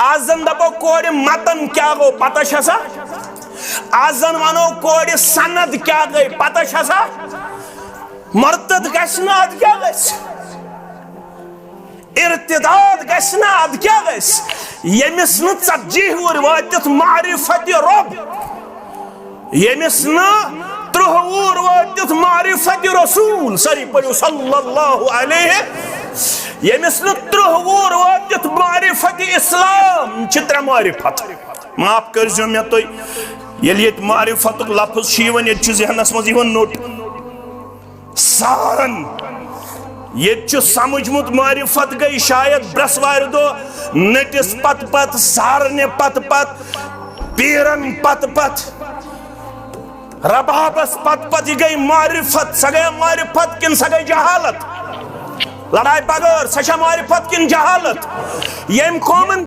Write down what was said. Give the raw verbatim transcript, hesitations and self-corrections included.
آز زن دپو کورِ متن کیٛاہ گوٚو، پتہ چھسا؟ آز زن ونو کورِ سند کیٛاہ گٔے، پتہ چھسا؟ مرتد گژھِ نہٕ، ادٕ کیٛاہ گژھِ؟ ارتداد گژھِ نہٕ، ادٕ کیٛاہ گژھِ؟ ییٚمِس نہٕ ژتجی وُہُر وٲتِتھ معرفت رۄب، ییٚمِس نہٕ ترٕٛہ وُہُر وٲتِتھ معرفت رسول، سٲری پٔرِو صلی اللہ علیہ، ییٚمِس نہٕ ترٕٛہ وُہُر وٲتِتھ معرفت اسلام، چھِ ترٛےٚ معرفت۔ معاف کٔرۍزیو مےٚ تُہۍ، ییٚلہِ ییٚتہِ معرفتُک لفظ چھُ یِوان، ییٚتہِ چھُ ذہنس منٛز یِوان نوٚٹ۔ سارن۔ ییٚتہِ چھُ سمجھمُت معرفت گٔے شاید برٛسوارِ دۄہ نٔٹِس پتہٕ پتہٕ، سارنہِ پتہٕ پتہٕ، پیرن پتہٕ پتہٕ، ربابس پتہٕ پتہٕ۔ یہِ گٔے معرفت۔ سۄ گٔے معرفت کِنہٕ سۄ گٔے جہالت؟ لڑاے بغٲر، سۄ چھےٚ معرفت کِنہٕ جہالت؟ ییٚمۍ قومن